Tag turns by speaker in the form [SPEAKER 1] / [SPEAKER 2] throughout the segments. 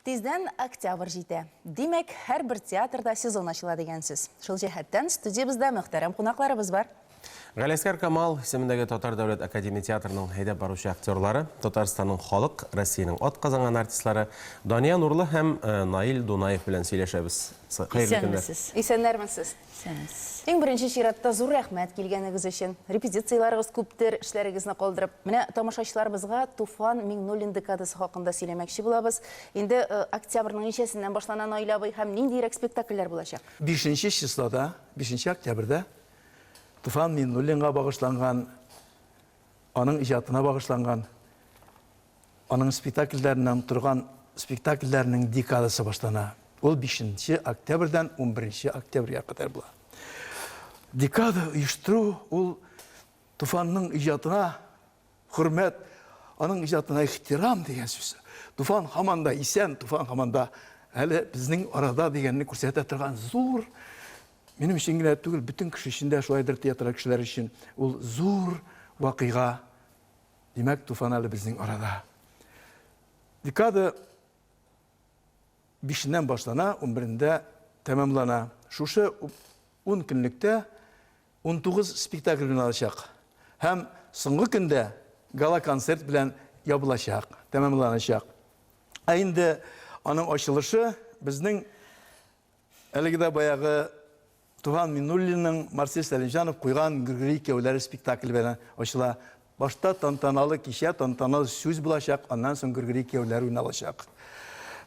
[SPEAKER 1] Тиздән октябрь җитә. Димәк, һәрбер театрда сезон ачыла дигән сүз. Шул җәһәттән студиябездә мөхтәрәм кунакларыбыз бар.
[SPEAKER 2] Галиәсгар Камал исемендәге Татар дәүләт академия театрының әйдәп баручы актерлары, Татарстанның халык, Россиянең атказанган артистлары Дания Нурлы һәм Наил Дунаев белән сөйләшәбез. Хәерле көннәр.
[SPEAKER 3] Исәнмесез.
[SPEAKER 1] Исәннәрмесез.
[SPEAKER 3] Исәнмесез.
[SPEAKER 1] Иң беренче чиратта зур рәхмәт килгәнегез өчен. Репетицияләрегез күптер, эшләрегезне калдырып. Менә тамашачыларыбызга Туфан Миңнуллин декадасы хакында сөйләмәкче булабыз. Инде октябрьнең ничәсеннән башлана, Наил абый, һәм ниндиерәк спектакльләр булачак?
[SPEAKER 4] Бишенче числода, бишенче октябрьдә Туфан Миңнуллинга багышланган, аның иҗатына багышланган, аның спектакльләреннән торган спектакльләрнең декадасы башлана. Ул бишенче октябрьдән унберенче октябрьгә кадәр була. Декада оештыру ул Туфанның иҗатына хөрмәт, аның иҗатына ихтирам дигән сүз. Туфан һаман да исән, Туфан һаман да әле безнең арада дигәнне күрсәтә торган зур, минем өчен генә түгел, бөтен кеше өчен дә шулайдыр, театр кешеләре өчен ул зур вакыйга. Димәк, Туфан әле безнең арада. Декада бишеннән башлана, унберендә тәмамлана. Шушы ун көнлектә 19 спектакль уйналачак. Һәм соңгы көндә гала-концерт белән ябылачак, тәмамланачак. Ә инде аның ачылышы безнең әлеге дә баягы Туфан Миннуллинның Марсель Сәлимҗанов куйган Гөргөри икәүләре спектакле белән ачыла. Башта тантаналы кичә, тантаналы сүз булачак, аннан соң Гөргөри икәүләре уйналачак.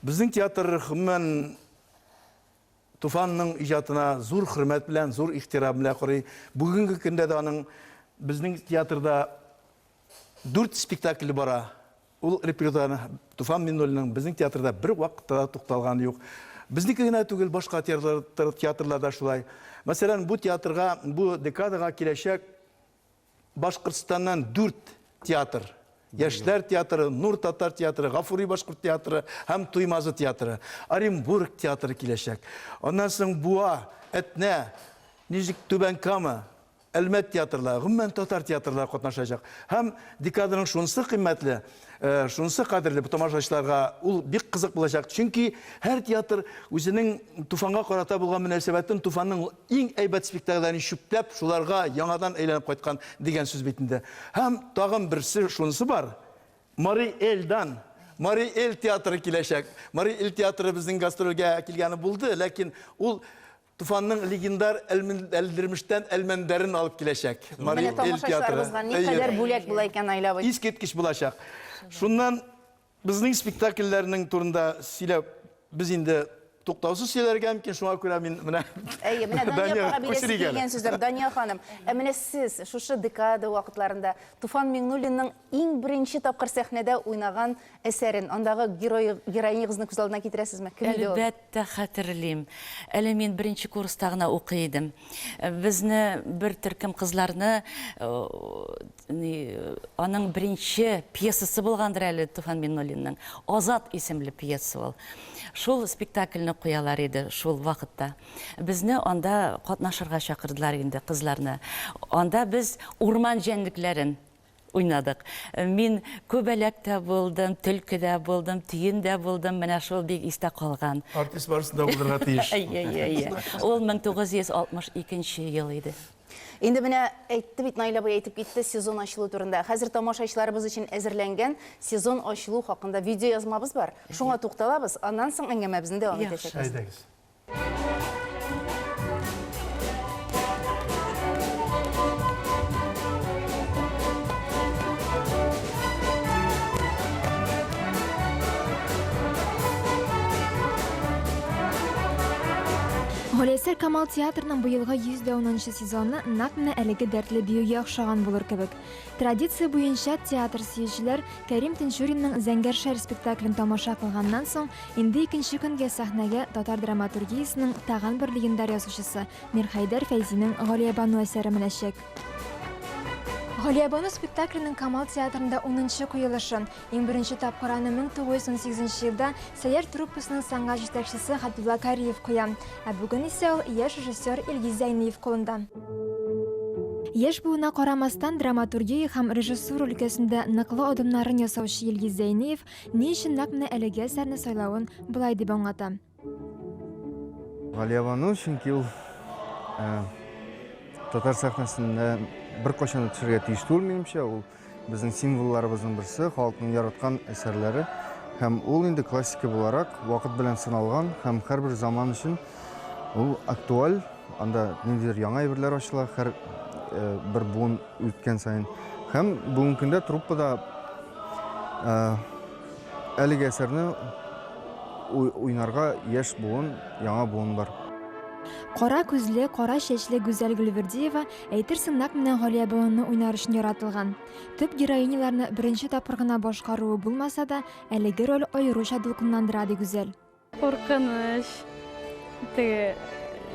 [SPEAKER 4] Безнең театр, гомумән, Туфанның иҗатына зур хөрмәт белән, зур ихтирам белән карый. Бүгенге көндә дә аның безнең театрда дүрт спектакле бара. Ул репертуарны Туфан Миннуллинның безнең театрда бер вакытта да тукталганы юк. Безнеке генә түгел, башка театрларда шулай. Мәсәлән, бу театрга, бу декадага киләчәк Башкортстаннан дүрт театр. Яшьләр театры, Нур татар театры, Гафури башкорт театры һәм Туймазы театры. Оренбург театры киләчәк. Аннан соң Буа, Әтнә, Нижник Түбән Кама, Әлмәт театрлары, гомумән татар театрлары катнашачак. Һәм декаданың шунысы кыйммәтле, э, шунысы кадерле бу тамашачыларга ул бик кызык булачак. Чөнки һәр театр үзенең Туфанга карата булган мөнәсәбәтен Туфанның иң әйбәт спектакльләрен чүпләп, шуларга яңадан әйләнеп кайткан дигән сүз бит инде. Һәм тагын берсе шунысы бар, Марий Эльдан, Марий Эль театры киләчәк. Марий Эль театры безнең гастрольгә килгәне булды, ләкин ул Туфанның легендар Әлдермештән Әлмәндәрен алып киләчәк.
[SPEAKER 1] Марий
[SPEAKER 4] Эль театры.
[SPEAKER 1] Менә тамашачыларыбызга никадәр бүләк була икән, Наил абый.
[SPEAKER 4] Искиткеч булачак. Шуннан Безнең спектакльләрнең турында сөйләп, без инде туктаусыз сөйләргә мөмкин, шуңа күрә мин менә
[SPEAKER 1] Әйе, менә Дания апага бирәсе килгән сүзләр. Дания ханым, ә менә сез шушы декада вакытларында Туфан Миңнуллинның иң беренче тапкыр сәхнәдә уйнаган әсәрен, андагы герой, героинягызны күз алдына китерәсезме? Кем иде ул?
[SPEAKER 3] Әлбәттә, хәтерлим. Әле мин беренче курста гына укый идем. Безне бер төркем кызларны Ни, аның беренче пьесасы булгандыр әле Туфан Миңнуллинның. Азат исемле пьеса ул. Шул спектакльне куялар иде шул вакытта. Безне анда катнашырга чакырдылар инде кызларны. Анда без урман җәнлекләрен уйнадык. Мин күбәләк тә булдым, төлке дә булдым, тиен дә булдым. Менә шул бик истә калган.
[SPEAKER 4] Артист барысын да булырга тиеш.
[SPEAKER 3] Әйе, әйе, әйе. Ул 1962 ел иде.
[SPEAKER 1] Инде менә әйтте бит Наил абый әйтеп китте сезон ачылу турында. Хәзер тамашачыларыбыз өчен әзерләнгән сезон ачылу хакында видеоязмабыз бар. Шуңа тукталабыз, аннан соң әңгәмәбезне дәвам итәчәкбез.
[SPEAKER 4] Әйдәгез.
[SPEAKER 5] Галиәсгар Камал театрының быелгы 110 нчы сезоны нәкъ менә әлеге дәртле биюгә охшаган булыр кебек. Традиция буенча театр сөючеләр Кәрим Тинчуринның Зәңгәр шәл спектаклен тамаша кылганнан соң, инде икенче көнгә сәхнәгә татар драматургиясенең тагын бер легендар язучысы Мирхәйдәр Фәйзинең Галиябану әсәре менәчәк. Галиябану спектакленең Камал театрында унынчы куелышы. Иң беренче тапкыр аны 1918 нче елда Сәйяр труппасының сәнгать җитәкчесе Габдулла Кариев куя. Ә бүген исә ул яшь режиссер Илгиз Зәйниев кулында. Яшь булуына карамастан, драматургия һәм режиссура өлкәсендә ныклы адымнарын ясаучы Илгиз Зәйниев ни өчен нәкъ менә әлеге әсәрне сайлавын болай дип аңлата.
[SPEAKER 6] Галиябану, чөнки ул татар сәхнәсендә беркайчан да төшәргә тиеш түгел, минемчә, ул безнең символларыбызның берсе, халыкның яраткан әсәрләре. Һәм ул инде классика буларак вакыт белән сыналган һәм һәрбер заман өчен ул актуаль. Анда ниндидер яңа әйберләр ачыла һәр э, бер буын үткән саен. Һәм бүгенге көндә труппада э, әлеге әсәрне уйнарга яшь буын, яңа буын бар.
[SPEAKER 5] Кара күзле, кара чәчле Гүзәл Гөлвердиева әйтерсең нәкъ менә Галиябануны уйнар өчен яратылган. Төп героиняларны беренче тапкыр гына башкаруы булмаса да, әлеге роль аеруча дулкынландыра, ди Гүзәл.
[SPEAKER 7] Куркыныч. Теге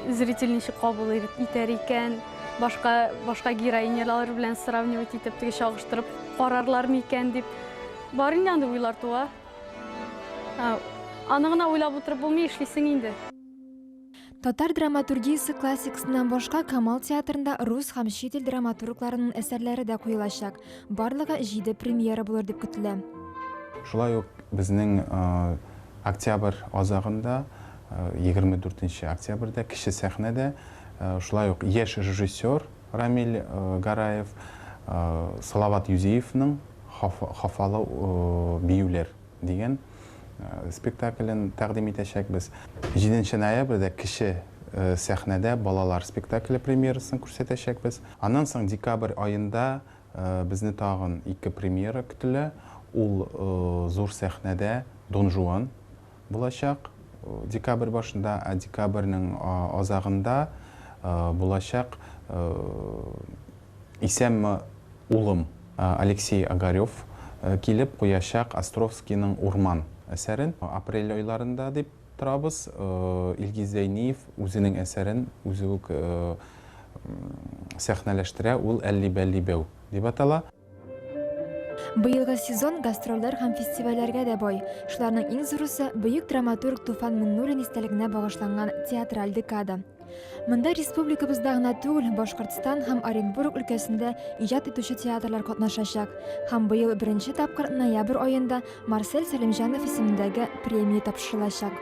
[SPEAKER 7] зритель ничек кабул итәр икән, башка башка героинялар белән сравнивать итеп, теге чагыштырып карарлар микән дип. Бар инде андый уйлар туа. Аны гына уйлап утырып булмый, эшлисең инде.
[SPEAKER 5] Татар драматургиясе классикасыннан башка Камал театрында рус һәм чит ил драматургларының әсәрләре дә куелачак. Барлыгы җиде премьера булыр дип көтелә.
[SPEAKER 8] Шулай ук безнең октябрь азагында, 24 нче октябрьдә кече сәхнәдә шулай ук яшь режиссер Рамил Гараев Салават Юзеевның Хафалы биюләр дигән спектаклен тәкъдим итәчәкбез. Җиденче ноябрьдә кече сәхнәдә балалар спектакле премьерасын күрсәтәчәкбез. Аннан соң декабрь аенда безне тагын ике премьера көтелә. Ул зур сәхнәдә Дон Жуан булачак декабрь башында, ә декабрьнең азагында булачак Исәнме, улым! Алексей Огарев килеп куячак Островскийның Урман әсәрен. Апрель айларында дип торабыз. Илгиз Зәйниев үзенең әсәрен үзе үк сәхнәләштерә, ул Әлли-бәлли-бәү дип атала.
[SPEAKER 5] Быелгы сезон гастрольләр һәм фестивальләргә дә бай. Шуларның иң зурысы, бөек драматург Туфан Миңнуллин истәлегенә багышланган театраль декада. Монда республикабызда гына түгел, Башкортстан һәм Оренбург өлкәсендә иҗат итүче театрлар катнашачак. Һәм быел беренче тапкыр ноябрь аенда Марсель Сәлимҗанов исемендәге премия тапшырылачак.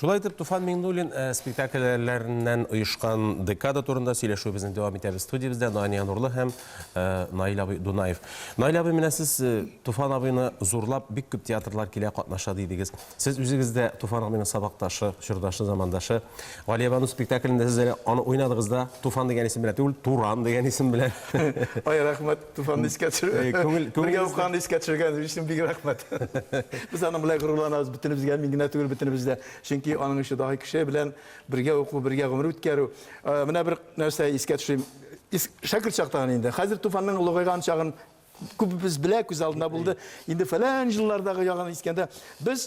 [SPEAKER 2] Шулай итеп, Туфан Миңнуллин э, спектакльләреннән оешкан декада турында сөйләшүебезне дәвам итәбез. Студиябездә Дания Нурлы һәм э, Наил абый Дунаев. Наил абый, менә сез э, Туфан абыйны зурлап бик күп театрлар килә, катнаша дидегез. Сез үзегез дә Туфан абыйның сабакташы, чордашы, замандашы. Галиябану спектаклендә сез әле аны уйнадыгыз да, Туфан дигән исем белән түгел, Туран дигән исем белән.
[SPEAKER 4] Ай, рәхмәт, Туфанны искә төшер.
[SPEAKER 2] Күңел,
[SPEAKER 4] Бергә укыганны искә төшергән өчен бик рәхмәт. Без аның белән горурланабыз, бөтенебезгә, мин генә түгел, бөтенебез дә. Чөнки аның ише даһи кеше белән бергә уку, бергә гомер үткәрү. Менә бер нәрсә искә төшерим. Шәкерт чактан инде. Хәзер Туфанның олыгайган чагын Күбебез белә, күз алдында булды. Инде фәлән еллардагы ягын искәндә, без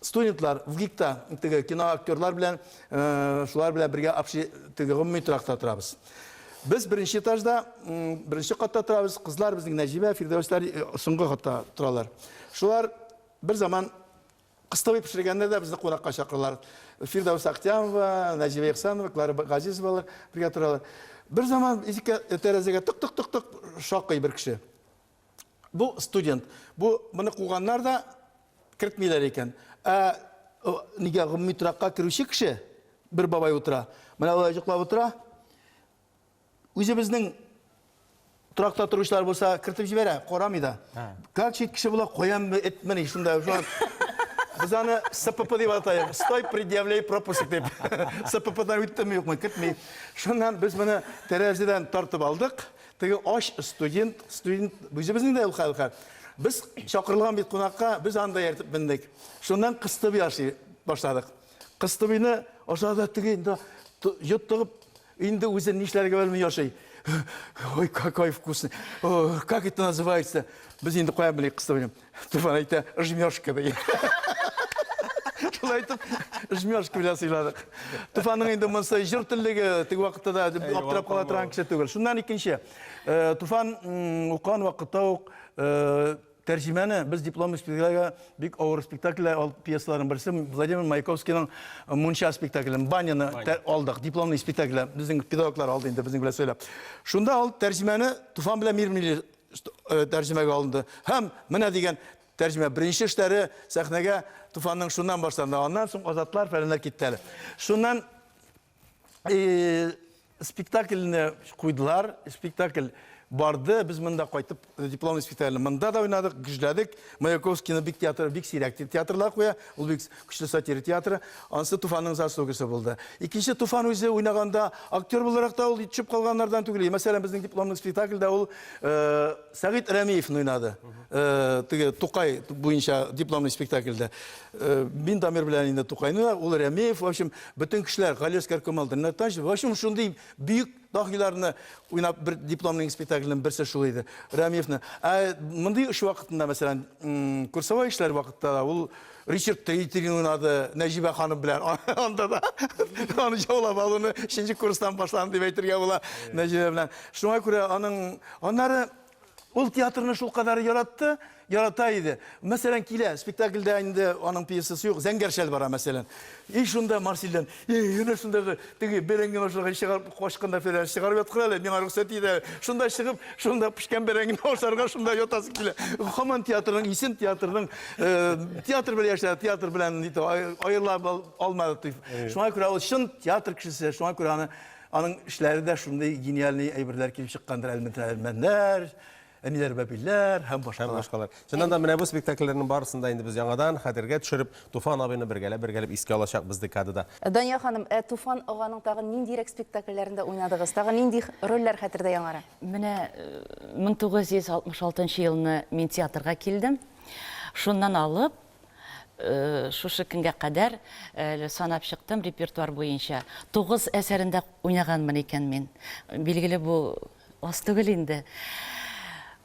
[SPEAKER 4] студентлар ВГИКта теге кино актерлар белән, э, шулар белән бергә общи теге гомуми торакта торабыз. Без беренче этажда, беренче катта торабыз. Кызлар безнең Нәҗибә, Фирдәүсләр э, соңгы катта торалар. Шулар бер заман Кыстыбый пешергәндә дә безне кунакка чакыралар. Фирдәүс Ахтямова, Нәҗибә Ихсанова, Клара Газизовалар бергә торалар. Бер заман ишеккә, тәрәзәгә тык-тык-тык-тык шакый бер кеше. Бу студент. Бу моны куганнар да кертмиләр икән. Ә нигә гомуми торакка керүче кеше бер бабай утыра. Менә алай йоклап утыра. Үзебезнең торакта торучылар булса, кертеп җибәрә, карамый да. Как чит кеше була, каян этмени шунда. Без аны СПП дип атайык. Стой, предъявляй пропуск дип. СППдан үттеме, юкмы, кертми. Шуннан без моны тәрәзәдән тартып алдык. Теге ач студент, студент үзебезнең дә ул хәл. Без чакырылган бит кунакка, без анда ияртеп мендек. Шуннан кыстыбый ашый башладык. Кыстыбыйны ашады теге инде йоттыгып Инде үзе нишләргә белми яши. Ой, какой вкусный. О, как это называется? Без инде кая белик кыстыбый. Туфан әйтә, жмешка ди. Шулай итеп, жмешка белән сыйладык. Туфанның инде монысы җыр теллеге теге вакытта да аптырап кала торган кеше түгел. Шуннан икенче. Э, Туфан укыган вакытта ук э, тәрҗемәне без дипломный спектакльгә бик авыр спектакльләр ал пьесаларның берсе Владимир Маяковскийның Мунча спектаклен, Баняны алдык, дипломный спектакль безнең педагоглар алды инде безнең белән сөйләп. Шунда ул тәрҗемәне Туфан белән Мирмили тәрҗемәгә алынды. Һәм менә дигән тәрҗемә беренче эшләре сәхнәгә Туфанның шуннан башланды. Аннан соң Азатлар фәләннәр китте әле. Шуннан спектакльне куйдылар, спектакль барды, без монда кайтып дипломный спектакльне монда да уйнадык, гөжләдек. Маяковскийны бик театр, бик сирәк театрлар куя, ул бик көчле сатира театры. Анысы Туфанның заслугасы булды. Икенче Туфан үзе уйнаганда актер буларак та ул төшеп калганнардан түгел. Мәсәлән, безнең дипломный спектакльдә ул Сәгыйть Рәмиевны уйнады. Теге Тукай буенча дипломный спектакльдә. Мин Дамир белән инде Тукайны, ул Рәмиев, в общем, бөтен кешеләр, Галиәсгар Камал, Дөннәтанчев, в общем, шундый бөек даһиларны уйнап бер дипломный спектакльнең берсе шул иде. Рәмиевны. Ә мондый эш вакытында, мәсәлән, курсовой эшләр вакытта да ул Ричард Третий уйнады Нәҗибә ханым белән. Анда да аны җаулап алуны өченче курстан башланды дип әйтергә була Нәҗибә белән. Шуңа күрә аның аннары ул театрны шулкадәр яратты, ярата иде. Мәсәлән, килә, спектакльдә инде аның пьесасы юк, Зәңгәр шәл бара, мәсәлән. И шунда Марсельдән, эй, әнә шундагы теге бәрәңге ашарга чыгарып качканда фәлән чыгарып яткыр әле, миңа рөхсәт ит әле. Шунда чыгып, шунда пешкән бәрәңгене ашарга шунда ятасы килә. Һаман театрның исен, театрның театр белән яшәде, театр белән аерыла алмады. Шуңа күрә ул чын театр кешесе, шуңа күрә аны Аның эшләре дә шундый гениальный әйберләр килеп чыккандыр, әлмәттә, әлмәннәр, әниләр, бәбиләр һәм башкалар.
[SPEAKER 2] Һәм башкалар. Чыннан да менә бу спектакльләрнең барысын да инде без яңадан хәтергә төшереп, Туфан абыйны бергәләп-бергәләп искә алачакбыз декадада.
[SPEAKER 1] Дания ханым, ә Туфан аганың тагын ниндирәк спектакльләрендә уйнадыгыз? Тагын нинди рольләр хәтердә яңара?
[SPEAKER 3] Менә 1966 елны мин театрга килдем. Шуннан алып, Шушы көнгә кадәр әле санап чыктым репертуар буенча. 9 әсәрендә уйнаганмын икән мин. Билгеле, бу аз түгел инде.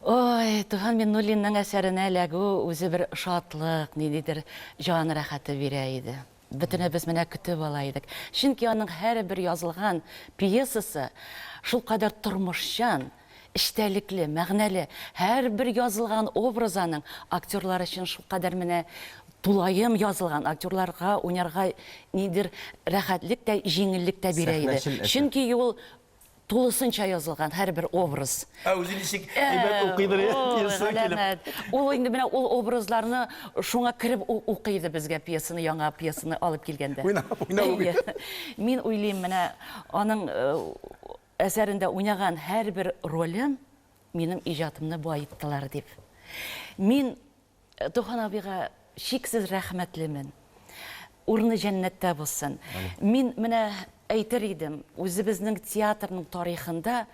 [SPEAKER 3] Ой, Туфан Миннуллинның әсәренә эләгү үзе бер шатлык, ниндидер җан рәхәте бирә иде. Бөтенебез менә көтеп ала идек. Чөнки аның һәрбер язылган пьесасы шулкадәр тормышчан, эчтәлекле, мәгънәле. Һәрбер язылган образ аның актерлар өчен шулкадәр менә тулаем язылган, актерларга уйнарга ниндидер рәхәтлек тә, җиңеллек тә бирә иде.
[SPEAKER 2] Сәхнәчел әсәр.
[SPEAKER 3] Чөнки ул тулысынча язылган һәрбер образ.
[SPEAKER 4] Ә үзе ничек әйбәт укыйдыр, ә, пьеса килеп.
[SPEAKER 3] Ул инде менә ул образларны шуңа кереп укый иде безгә пьесаны, яңа пьесаны алып килгәндә.
[SPEAKER 4] Уйнап, уйнап укый.
[SPEAKER 3] Мин уйлыйм, менә аның әсәрендә уйнаган һәрбер ролем минем иҗатымны баеттылар дип. Мин Туфан абыйга чиксез рәхмәтлемен. Урыны җәннәттә булсын. Мин менә әйтер идем, үзебезнең театрның тарихында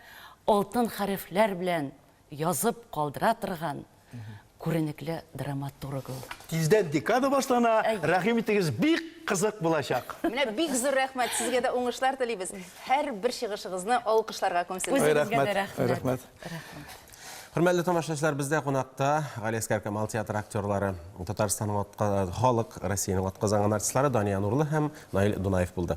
[SPEAKER 3] алтын хәрефләр белән язып калдыра торган күренекле драматург ул.
[SPEAKER 4] Тиздән декада башлана, рәхим итегез, бик кызык булачак.
[SPEAKER 1] Менә бик зур рәхмәт, сезгә дә уңышлар телибез. Һәрбер чыгышыгызны алкышларга күмсен.
[SPEAKER 3] Үзегезгә дә рәхмәт.
[SPEAKER 4] Рәхмәт.
[SPEAKER 3] Рәхмәт.
[SPEAKER 2] Хөрмәтле тамашачылар, бездә кунакта Галиәсгар Камал театры актерлары, Татарстанның халык, Россиянең атказанган артистлары Дания Нурлы һәм Наил Дунаев булды.